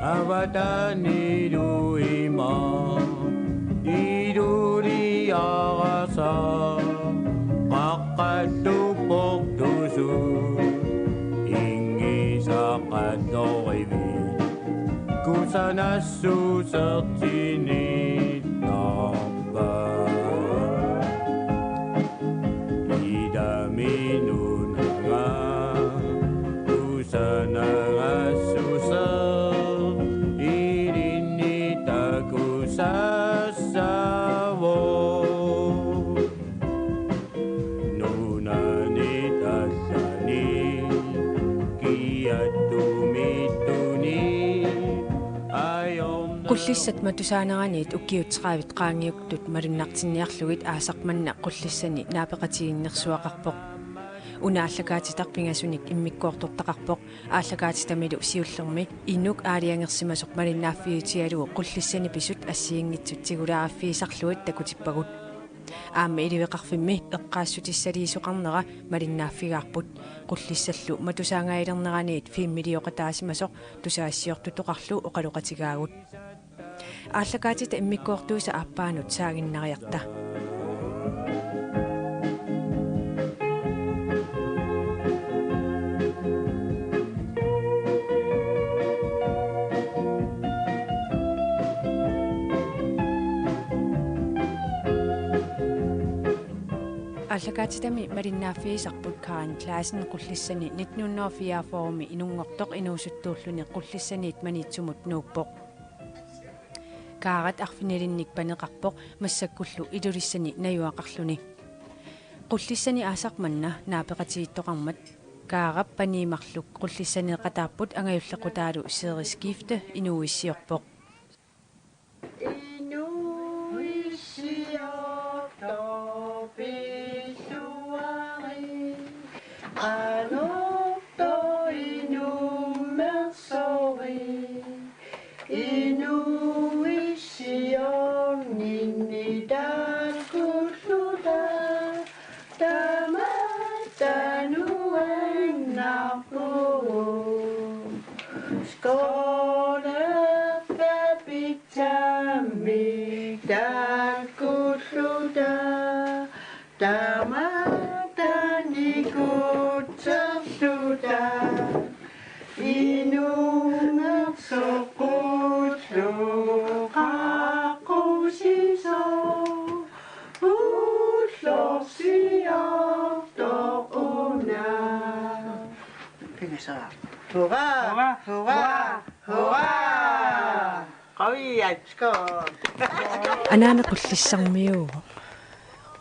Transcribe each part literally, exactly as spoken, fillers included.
Avatanilu ima iluliarasa qaqqatuppoq tusut ingisaqatorivit kusanassusertinittarpa. Idami nunanga kusanangassuseq ilinni takusassavoq. Nunani tassani kiattumittuni ajorna. Qullissat matusaaneraniit ukiut tredive qaangiuttut malunnartinniarlugit aasaq manna Qullissani naapeqatigiinnersuaqarpoq. Una aallakaatitaq pingasunik immikkoortortaqarpoq, aallakaatitamilu siullermi inuk aalajangersimasoq malinnaaffiutigalugu Qullissani pisut assigiinngitsut tigulaariffigisarlugit takutippagut. Aamma iliveqarfimmi eqqaassutissaliisoqarnera malinnaaffigaarput. Qullissallu matusaangaajalerneraniit filmilioqataasimasoq tusagassiortutoqarlu oqaloqatigaagut. Aallakaatita immikkoortuisa aappaanut saaginnariarta. Aallakaatitami malinnaaffigisarput Karen Claassen Qullissani nitten hundrede og fireogfyrre-mi inunngortoq inuusuttuulluni Qullissaniit Maniitsumut nuuppoq. Kaarat arfinilinnik paneqarpoq massakkullu Ilulissani najugaqarluni. Qullissani aasaq manna naapeqatigiittoqarmat Kaarap paniit marluk Qullissaneeqataapput angajullequtaalu Ceres Skifte inuuissiorpoq. Inuuissiortoq pilluarit, anortoq inummersorit, inuuissiorninni taakkuulluta. Tamatta nuannarpugut. Skålerta pitsammik taakkuulluta. Tamatta nikutserluta. Inummersoq qulluq qaqqusisoq ullorsiortoq una. Pingasara. Hurra! Hurra! Hurra! Hurra! Qaviat, skål! Anaana Qullissarmiuuvoq.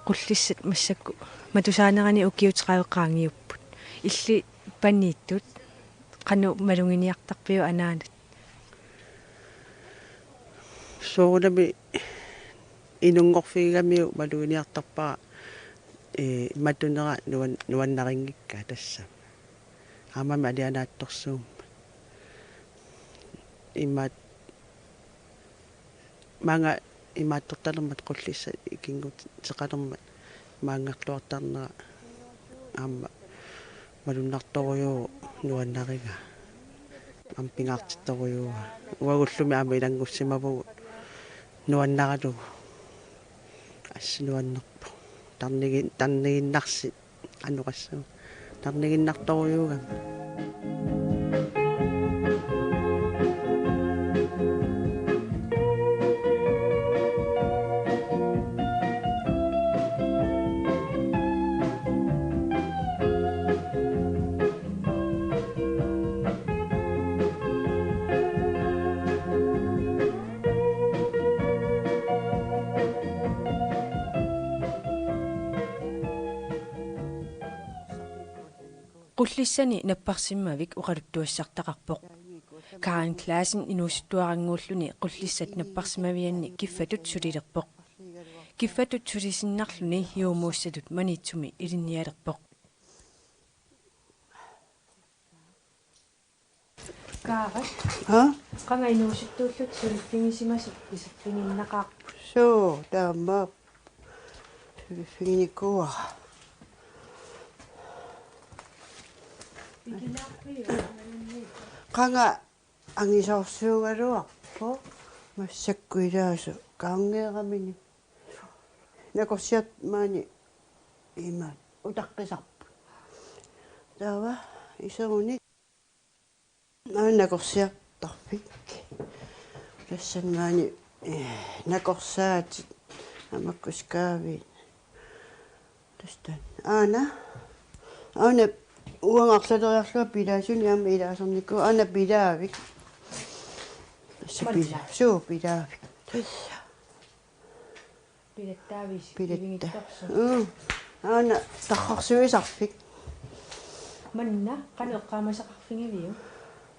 Qullissat massakkut matusaanerani ukiut tredive qaangiupput. Illit paniittut qanoq maluginiartarpiuk anaanat? Soorunami inunngorfigigamiuk maluginiartarpara, ee, matunera nuan-, nuannarinngikkaa tassami. Aammami alianaatsorsuummat. Imaat maanga imaattortalermat Qullissat ikinnguteqalermat maanngarluartarnera aamma malunnartorujuuvoq nuannarigaa. Aamma pingaartittorujuuaa. Uagullumi aamma ilanngussimavugut nuannaralugu. Assut nuannerpoq. Tarnigi-, tarniginnarsi Anoqassaaq. Tarniginnartorujuugami. Qullissani napparsimmavik oqaluttuassartaqarpoq. Karen Claassen inuusuttuarannguulluni Qullissat napparsimmavianni kiffatut sulilerpoq. Kiffatut sulisinnarluni juumuussatut Maniitsumi ilinnialerpoq. Kaarat. Ha? Qanga inuusuttuullutit suliffigisimasut iserfiginnaqaaq. Suu, taama. Suliffiginikuuara. Qanga angisoorsuugaluarpoq massakkut ilaasoq kaanngeeramini. Nakorsiat maani imaat utaqqisarput. Taava iserunik aana nakorsiartarfik. Tassani maani, eh, nakorsaatit amakkuskaaviit. Tassa taanna. Aana. Aana uanga arlaleriarlunga pilaasunik aamma ilaasarnikuuvoq. Aana pilaavik. Tassa pila-, suu pilaavik. Tassa. Pilattaaviisi. Pilatta. Ivigittorsuaq. Mm. Aana tarrarsuisarfik. Manna qanoq eqqaamasaqarfigiviuk?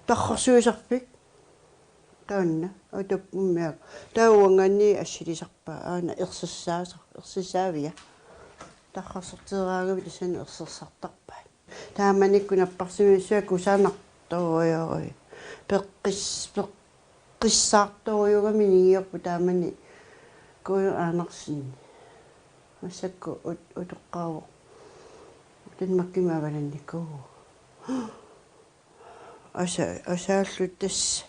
Tarrarsuisarfik. Taanna. Atuppumiak. Taava uangaanniit assilisarpaa. Aana ersissaasar-, ersissaavia. Tarrarsorteeraangavit tassani ersersartarpaat. Taamanikkut napparsimassua kusanartorujorui. Peqqis-, peqqissaartorujugami ningiorput taamani Kujo Andersen. Massakkut ut-, utoqqaavoq. Danmarkimi avalannikuuvoq. Asa-, asaallu tassa.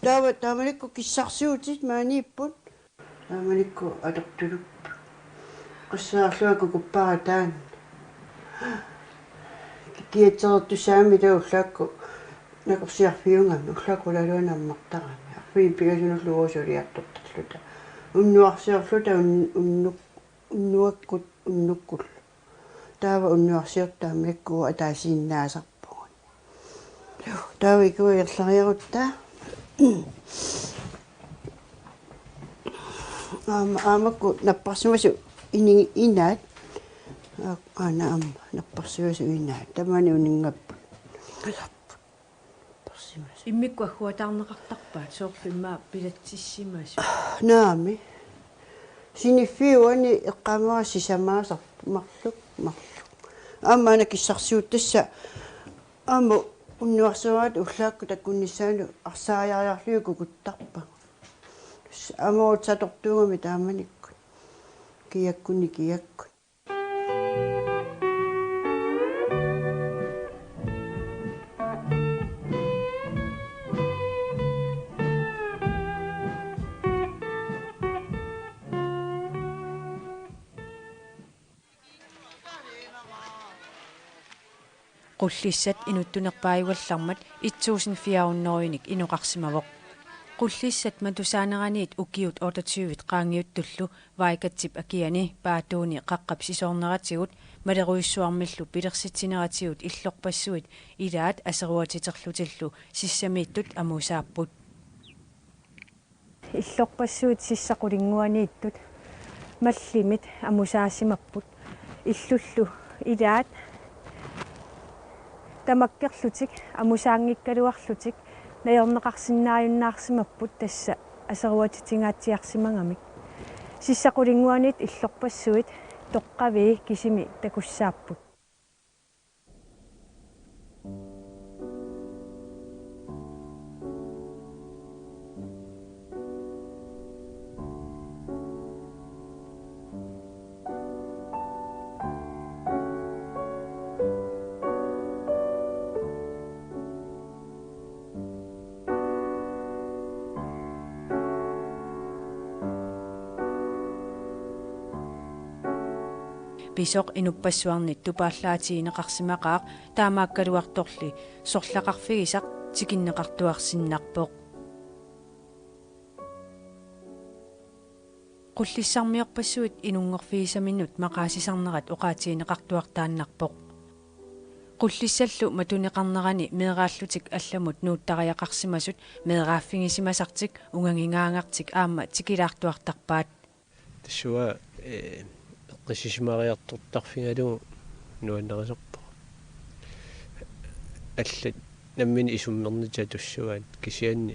Taava taamanikkut kissarsuutit maaniipput. Taamanikkut atortulupput. Qassaarlua kukuppara taanna. Kiatsereertussaagami taava ullaakkut nakorsiarfiugami, ullaakkut qulaluanut ammartarami. Arfineq-pingasunullu uagut suliartortarluta. Unnuarsiorluta un-, unnuk-, unnuakkut, unnukkullu. Taava unnuarsiortut taamanikkut ataasiinnaasarpugut. Taava ikuerlariarutta. Aamma, aamma makku napparsimasut ini-, inaat. Aa, aana aamma napparsimasut inaat. Taamani uninngapput. Napparsimasut. Immikkut agguataarneqartarpaat soorlu immaqa pilatsissimasut. Naamik. Siniffiit uani eqqaamavara sisamaasarput marluk, marluk. Aamma aana kissarsuut tassa aamma unnuarsiorata ullaakkut takunnissaanut arsaariarlugit kukuttarpagut. Tassa aamma uagut satortuugami taamanikkut. Kiakkuni kiakkut. Qullissat inuttunerpaajugallarmat et tusind fire hundrede-nik inoqarsimavoq. Qullissat matusaaneraniit ukiut otteogtyve qaangiuttullu Vaikatsip akiani Paatuuni qaqqap sisoorneratigut malerujussuarmillu pilersitsineratigut illorpassuit ilaat aseruatiterlutillu Sissamiittut amusaapput. Illorpassuit sissap qulinnguaniittut mallimit amusaasimapput. Illullu ilaat tamakkerlutik amusaanngikkaluarlutik najorneqarsinnaajunnaarsimapput tassa aseruatitungaatsiarsimagamik. Sissap qulinnguaniit illorpassuit toqqavii kisimi takussaapput. Pisoq inuppassuarnit tupaallaatigineqarsimaqaaq, taamaakkaluartorli sorlaqarfigisaq tikinneqartuarsinnarpoq. Qullissarmiorpassuit inunngorfigisaminut maqaasisarnerat oqaatigineqartuartaannarpoq. Qullissallu matuneqarnerani meeraallutik allamut nuuttariaqarsimasut meeraaffigisimasartik ungagingaangartik aamma tikilaartuartarpaat. Tassunga, ee, eqqissisimaariartortarfigalugu nuannarisarpoq. Allat nammineq isummernatik atussavat kisianni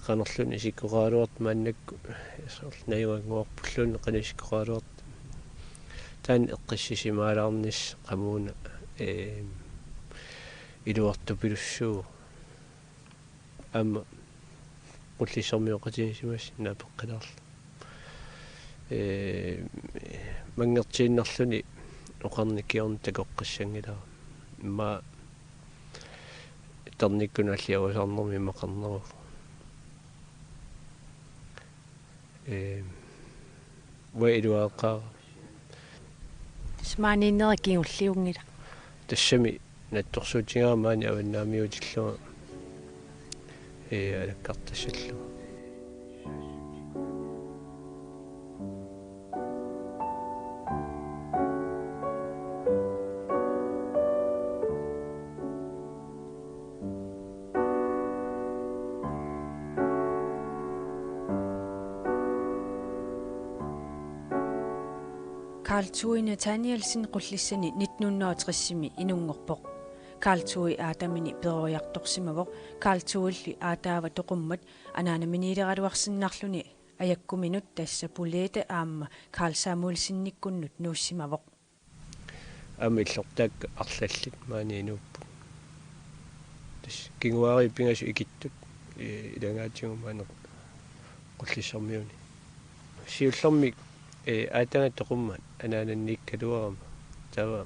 qanorluunniit isikkoqaraluartoq maannakkut soorlu najugannguarpulluunniit qanoq isikkoqaraluartoq. Taanna eqqissisimalaarnissaq qamuuna, ee, iluartupilussuuvoq. Aamma Qullissarmioqatigiissimasut naapeqqilaarlugit. Ee, manngertiinnarluni oqarnikiorneq takoqqissanngilara. Immaqa Tarnikkut alliarusarnermi imaqarneruvoq. Ee, uanga iluaqaaq. Tassa maaniinnera kingulliunngilaq. Tassami nattorsuutigaara maani avannaamiutillunga, ee, alakkartassallugu. Carl Thue Nathanielsen Qullissani nitten hundrede og tres-imi inunngorpoq. Carl Thue Adamini peroriartorsimavoq. Carl Thuelli aataava toqummat anaanaminiileraluarsinnarluni ajakkuminut, tassa Poulete aamma Carl Samuelsenikkunnut nuussimavoq. Aamma illortaakka arlallit maani inuupput. Tassa kinguaariit pingasut ikittut, ee, ilagaatigut maani Qullissarmiuni. Siullermik, ee, aataga toqummat anaananniikkaluarama. Taava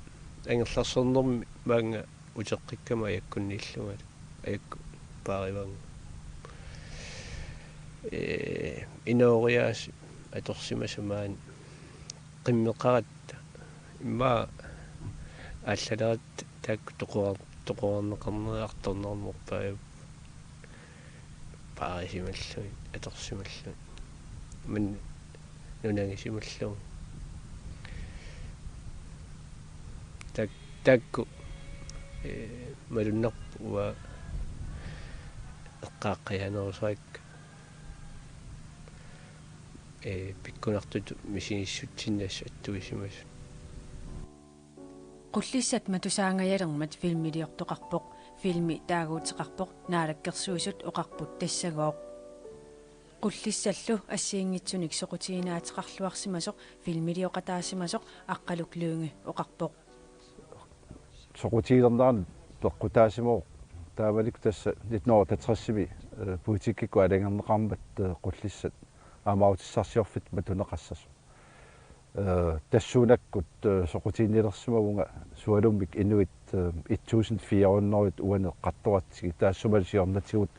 angerlarsernermi maanga uteqqikkama ajakkunniillungalu. Ajakku paarivannga. Ee, inooriaaseq atorsimasoq maani qimmeqaratta. Immaqa aallaleratta taakku toqorar-, toqorarneqarneri artornarnerpaajupput. Paarisimallugit, atorsimallugit. Maani nunagisimallugu. Tak-, taakku, ee, malunnarpoq uanga eqqaaqqajaanerusarakkit, ee, pikkunartutut misigissutsinni assut attuisimasut. Qullissat matusaangajalermat filmiliortoqarpoq. Filmi taaguuteqarpoq Naalakkersuisut oqarput tassagooq. Qullissallu assigiinngitsunik soqutiginaateqarluarsimasoq filmilioqataasimasoq Aqqaluk Lynge oqarpoq. Soqutigilernerani peqqutaasimavoq taamanikkut tassa nitten hundrede og otteogtres-imi, ee, politikkikkut aalajangerneqarmat, ee, Qullissat aamma Aammaarutissarsiorfittut matuneqassasoq. Ee, tassuunakkut, ee, soqutiginnilersimavunga sualummik inuit, ee, et tusind fire hundrede uani eqqartoratsigit, taassumalu siornatigut,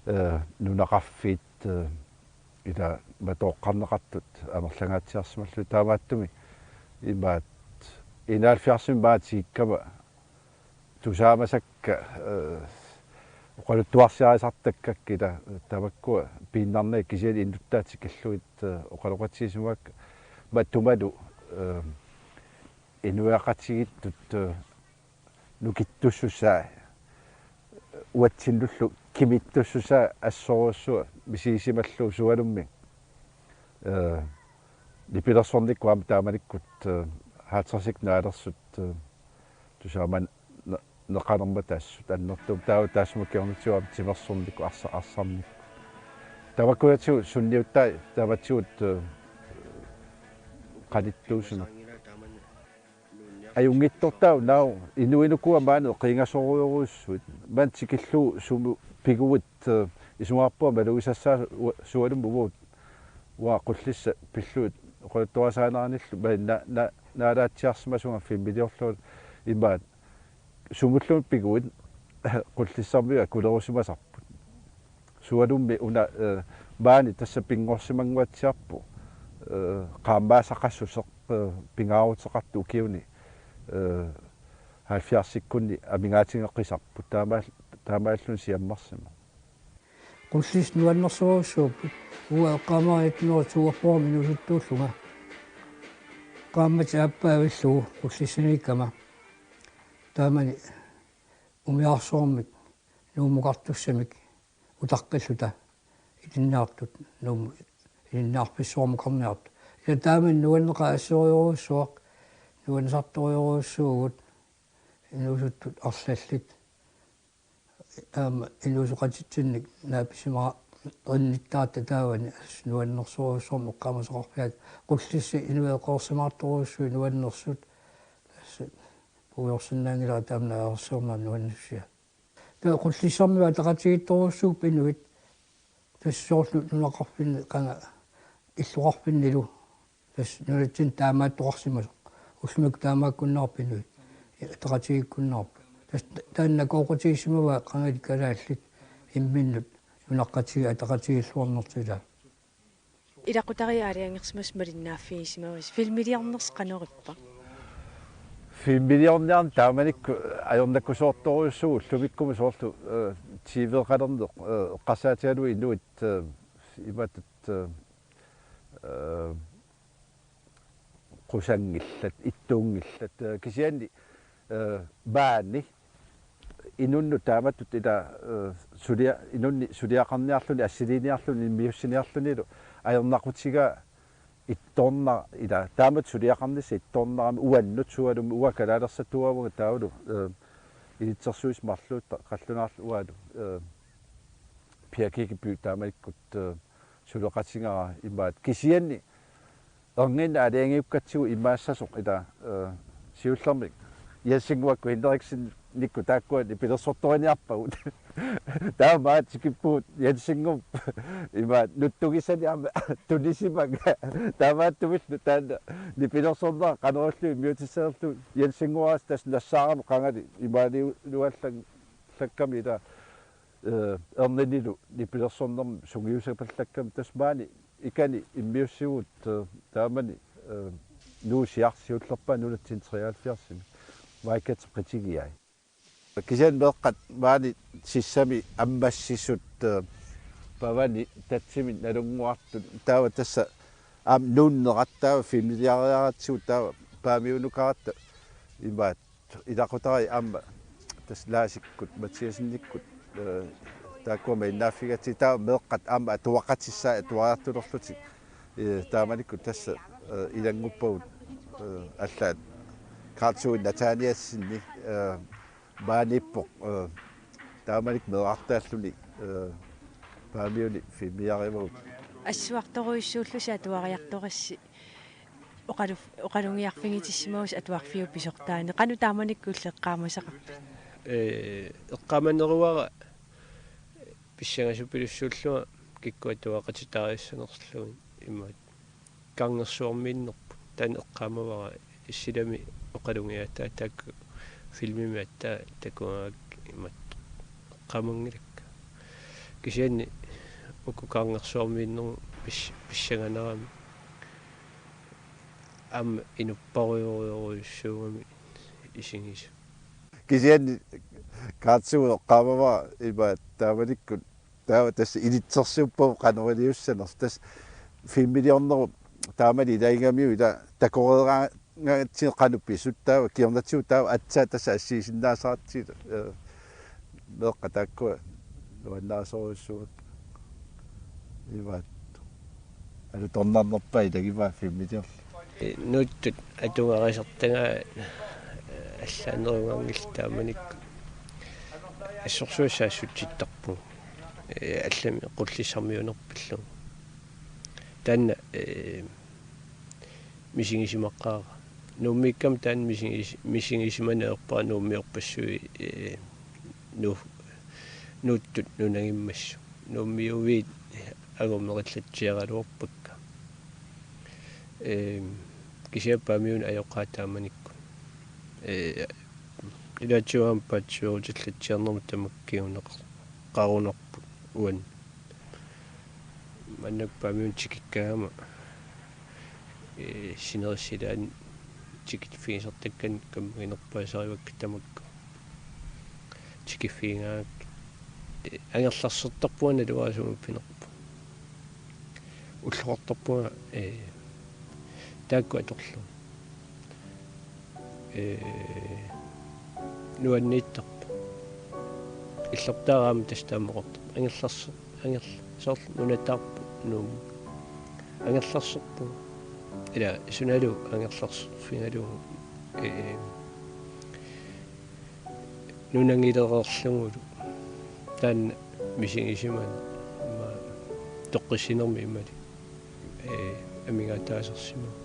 ee, nunaqarfiit, ee, ila matooqqarneqartut amerlangaatsiarsimallugit. Taamaattumik imaat enoghalvfjerdsimi maatigikkama tusaamasakka, ee, oqaluttuarsiarisartakkakka ila tamakkua piinnarnagit, kisianni innuttaat tikillugit, ee, oqaloqatigisimavakka, matuma-, matumalu, ee, inuiaqatigiittut, ee, nukittussusaa uatsinnullu kimittussusaa assorujussuaq misigisimallugu sualummik. Ee, nipilersornikkut aamma taamanikkut, ee, halvtredsit naalersut, ee, tusaaman ne-, neqanermata assut annertuumik, taava taassuma kingornatigut aamma timersornikkut arsa-, arsarnikkut. Tamakkunatigut sunniutai tamatigut, ee, qanittuusimapput. Ajunngitsortaavoq naak inuit ukua maani eqiingasorujorujussuit. Maani tikillugu sumut piguit, ee, isumaqarpunga malugisassaasoq u-, sualummik uagut, uanga Qullissat pillugit oqaluttuarisaaneranillu maani na-, na-, naalaatsiarsimasunga filmiliorlunga imaat sumulluunniit piguit Qullissarmiut akulerusimasarput. Sualummik una, ee, maani tassa pinngorsimannguatsiarpoq, ee, qaammaasaqassuseq, ee, pingaaruteqartoq ukiuni, ee, halvfjerdsikkunni amigaatigeqqisarput. Taamaal-, taamaalilluni siammarsimavoq. Qullissat nuannersorujussuupput. Uanga eqqaamavara nitten hundrede toogfyrre-mi inuusuttuullunga. Qaammatit aappaa avillugu Qullissaniikkama. Taamani umiarsuarmik Nuummukartussamik utaqqilluta ilinniartut Nuummut ilinniarfissuarmukarniartut. Ila taamani nuanneqaaq assorujorujussuaq, nuannisartorujorujussuuvugut, inuusuttut arlallit. Aamma inuusoqatitsinnik naapisimarinnittaratta taavani assut nuannersorujussuarmik eqqaamasaqarfigaakka. Qullissat inuit eqeersimaartorujussuit nuannersut. Tassa puigorsinnaanngilara taama naareersiornera nuannissusia. Taava Qullissarmiut ataqatigiittorujussuupput inuit. Tassa soorlu nunaqarfinni qanga illoqarfinnilu. Tassa nunatsinni taamaattoqarsimasoq. Ullumikkut taamaakkunnaarput inuit. Ataqatigiikkunnaarput. Taanna kooqutigissimavaa qangali kalaallit imminnut nunaqqatigiit ataqatigiilluarnertilaat. Ilaqutariit aalajangersimasut malinnaaffigisimagassi. Filmiliornersi qanoq ippa? Filmiliorniarneq taamanikkut ajornakusoortorujussuuvoq ullumikkut soorlu, eh, T V-qalerneq, eh, eqqarsaatigalugu inuit, eh, imatut, eh, eh, qusanngillat, ittuunngillat, eh, kisianni, eh, maani inunnut taamatut ila, eh, sulia-, inunnik suliaqarniarluni, assiliiniarluni, immiussiniarlunilu ajornaqutigaa ittoornera ila, taamatut suliaqarnissaq ittoornerami uannut sualummik, uanga kalaalersatut uanga taavalu, eh, ilitsersuisut marluulluta qallunaarluta uangalu, eh, Pia Kirkeby taamanikkut, eh, suleqatigaara imaattoq. Kisianni erniinnaq aalajangiukkatsigu imaassasoq ila, eh, siullermik Jens Inguakkut Hinrichsenikkut taakkua nipilersortoriniarpagut. Taamaattumik tikippugut Jens Ingup imaattoq nuttugisani aamma tunisimanga. Taamaattumillu taanna nipilersornera qanoq ilillugu immiutissanerlugu Jens Inguaas tassa nassaarami qangali imaaliuallakkami ila, eh, erninilu nipilersornermik sungiusapallakkami tassa maani ikani immiussivugut, eh, taamani, eh, Nuuk siarsiullerpaaq nunatsinni treoghalvfjerdsimi Vaikatip qitigiai. Kisianni meeqqat maani sissami ammassisut, eh, pavani tatsimi nalunnguartut taava tassa aamma nuunnerat taava filmiliariaratsigu taava Paamiunukaratta imaattoq ilaqutariit aamma tassa Laasikkut Mathiassenikkut, eh, taakkua malinnaaffigatsigu taava meeqqat aamma atuaqatissaat atuariartulerlutik, eh, taamanikkut tassa, eh, ilannguppagut, eh, allaat Karlsson Nathanielsenip, eh, maaniippoq, eh, taamanikkut meerartaalluni, eh, Paamiuni filmiliarivagut. Assuartorujussuullusi atuariartorassi oqalu-, oqalugiarfigitissimagussi atuarfiup pisortaani. Qanoq taamanikkut ullut eqqaamasaqarpit? Ee, eqqaamaneruara pissangasupilussuullunga kikkut atuaqatitaarissanerlugit imaattoq. Karngersuarmiinnerput. Taanna eqqaamavara silami oqalugiaataat taakku filmimi aatsaat takugakkit imaattoq eqqaamanngilakka. Kisianni uku karngersuarmiinnermut pis-, pissanganarami aamma inupparujorujussuugami isigisut. Kisianni Karlsson eqqaamavara imaattoq taamanikkut taava tassa ilitsersuuppagut qanoq iliussanersoq, tassa filmiliornerup taamani ilaagigamiuk ila takoreeraangatsigit qanoq pisut taava kingornatigut taava aatsaat tassa assigisinnaasaratsigu, eh, meeqqat taakkua nuannarisorujussuupput. Imaattoq alutornarnerpaat ilagivaat filmiliorluni. Nuuttut atugarisartagaat allaanerugaanngillat taamanikkut. Assorsuaq saassutsittarpugut. Ee, allamik Qullissarmiunerpillugu. Taanna, ee, misigisimaqaara. Nuummiikkama taanna misigis-, misigisimaneq ajorpara Nuummiorpassuit, ee, nu-, nuuttut nunagimmassuk. Nuummiuviit angumerillatsiaraluarpakka. Ehm, kisianni Paamiuni ajoqaat taamanikkut. Ee, ilaatigut aamma paatsiveerutillatsiarnermut tamakkiuneqarunarput uani. Maannakkut Paamiuni tikikkagama, ee, sinerissap ilaani tikiffigisartakkanik kammaginerpaasarivakka tamakku. Tikiffigigaangakkit. Ee, angerlarsertarpunga naluara sumut pinerpunga. Ulloqartarpunga, ee, taakku atorlugit. Ee, nuanniittarpoq. Illortaara aamma tassa taama oqartarpoq. Angerlarser-, angerl-, soorlu nunataarpoq Nuummi. Angerlarserpunga. Ila sunalu angerlarserfigalugu, ee, nunagilereerlugulu taanna misigisimaneq ima toqqissinermi imalik, ee, amigaataasarsimavugut.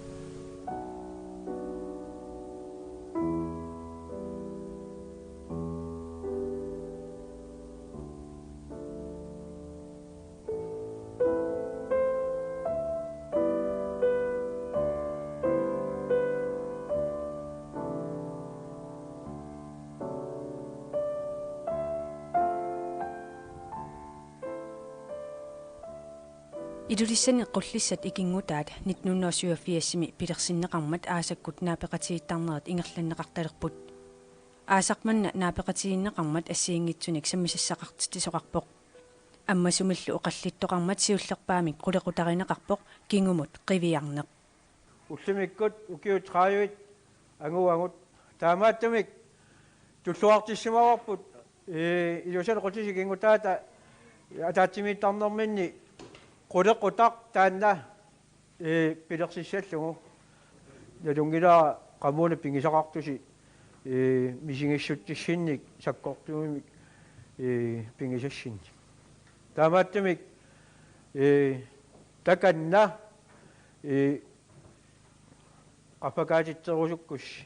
Ilulissani Qullissat ikinngutaat nitten hundrede og syvogfirsimi pilersinneqarmat aasakkut naapeqatigiittarnerit ingerlanneqartalerput. Aasaq manna naapeqatigiinneqarmat assigiinngitsunik sammisassaqartitsisoqarpoq. Ammasumillu oqallittoqarmat siullerpaamik qulequtarineqarpoq kingumut qiviarneq. Ullumikkut ukiut tredive anguagut. Taamaattumik tulluartissimavarput, ee, Ilulissat Qullissat ikinngutaata ataatsimiittarnerminni qulequtaq taanna, ee, pilersissallugu. Nalunngilara qamuuna pigisaqartusi, ee, misigissutississinnik sakkortuumik, ee, pigisassinnik. Taamaattumik, ee, takanna, ee, qaffakaatitserusukkussi.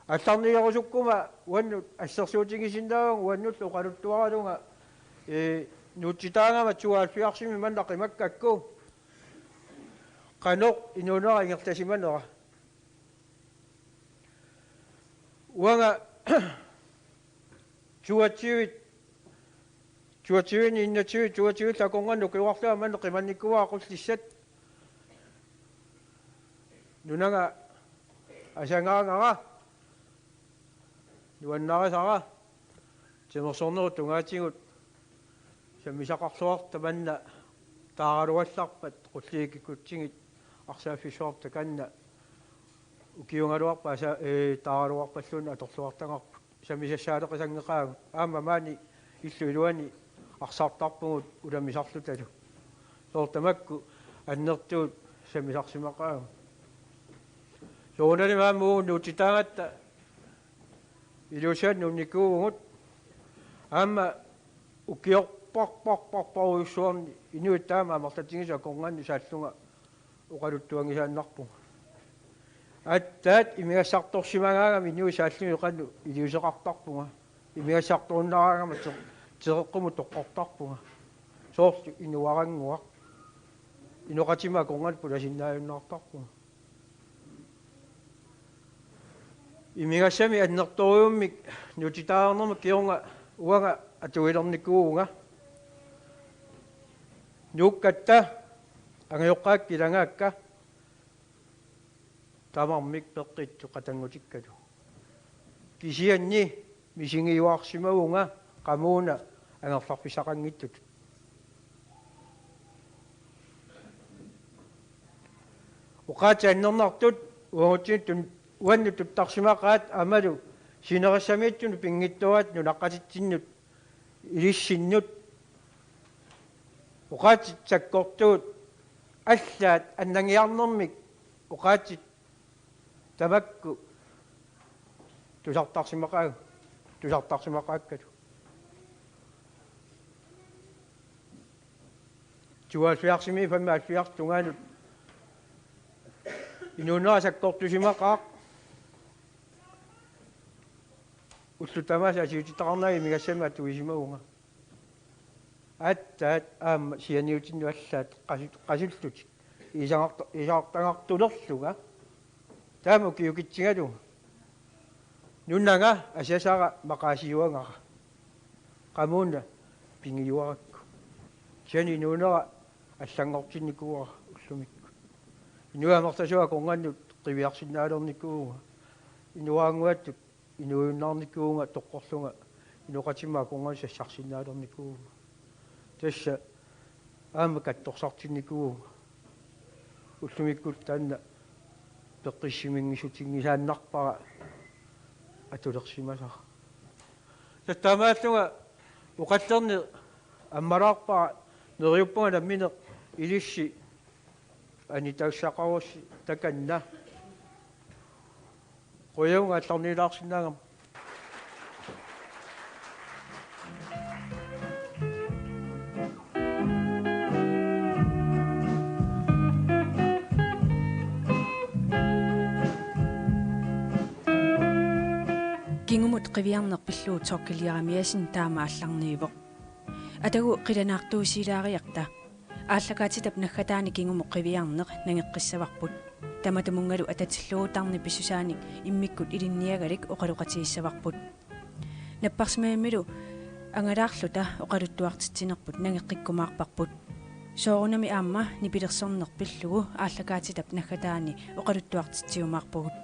Aallarniarusukkuma uannut assersuutigisinnaavunga uannullu oqaluttuaralunga, ee, nuutsitaagama tooghalvfjerdsimi manna qimakkakku qanoq inuunera ingerlasimanera. Uanga toogtyve, toogtyve, enogtyve, toogtyve akornanni ukioqarlunga manna qimannikuuara Qullissat. Nunanga asagaangara, nuannarisara, timersornerup tungaatigut sammisaqarluartoq manna taaraluallarpat qulliit kikkutsigit arsaaffissuartut takanna ukiugaluarpat asa-, ee, taaraluarpalluunniit atorluartagarput. Sammisassaaleqisanngeqaagut. Aamma maani illup iluani arsartarpugut ulamisarlutalu. Soorlu tamakku annertuut sammisarsimaqaagut. Soorunalimi aamma uagut nuutsitaagatta Ilulissat nuunnikuuvugut. Aamma ukiorparparparparujussuarni inuit taama amerlatigisut akornanni saallunga oqaluttuanngisaannarpunga. Aatsaat imigassartorsimagaangama inuit saallugit qanoq iliuuseqartarpunga. Imigassartorunnaraangama te-, tereqqumut toqqortarpunga. Soorlu inuarannguaq. Inoqatima akornanni pulasinnaajunnaartarpunga. Imigassamik annertorujummik nuutsitaareernermut kingorna uanga atuilernikuuvunga. Nuukkatta angajoqqaakka ilagaakka tamarmik peqqissut qatanngutikkalu. Kisianni misigiuarsimavunga qamuuna angerlarfissaqanngitsutut. Oqaatsit annernartut uagutsinnut tun-, uannut tuttarsimaqaat aammalu sinerissamiitsunut pinngitsooratik nunaqqatitsinnut ilissinnut. Oqaatsit sakkortuut allaat annagiarnermik oqaatsit tamakku tusartarsimaqaa-, tusartarsimaqaakkalu. Tooghalvfjerdsimi femoghalvfjerds tungaanut inuunera sakkortusimaqaaq. Ullut tamaasa assigiittitaqarnagit imigassamik atuisimavunga. Aatsaat aamma sianiutinnut allaat qasu-, qasullutik iisaqarta-, iisaqartagartulerlunga. Taama ukiukitsigalunga. Nunanga asasara maqaasiuagara. Qamuuna pigiuarakku. Kisianni inuunera allanngortinnikuuara ullumikkut. Inuit amerlasuut akornannut qiviarsinnaalernikuuvunga. Inuaraannguattut inuujunnaarnikuuvunga toqqorlunga inoqatima akornannut sassarsinnaalernikuuvunga. Tassa aamma katsorsartinnikuuvunga. Ullumikkut taanna peqqissiminngissutinngitsoortarpara atulersimasara. Tassa taamaallunga oqallerneq ammalaarpara, neriuppunga nammineq ilissi anitaussaqarussi takanna. Qujanaq aallarniilaarsinnaagama. Kingumut qiviarneq pillugu Thorkild Jeremiassen taama aallarniivoq. Atagu qilanaartuusilaariarta. Aallakaatitap naggataani kingumut qiviarneq nangeqqissavarput. Tamatumunngalu atatillugu tarnip pissusaanik immikkut ilinniagalik oqaloqatigissavarput. Napparsimmavimmilu angalaarluta oqaluttuartitsinerput nangeqqikkumaarparput. Soorunami aamma nipilersorneq pillugu aallakaatitap naggataani oqaluttuartitsiumaarpugut.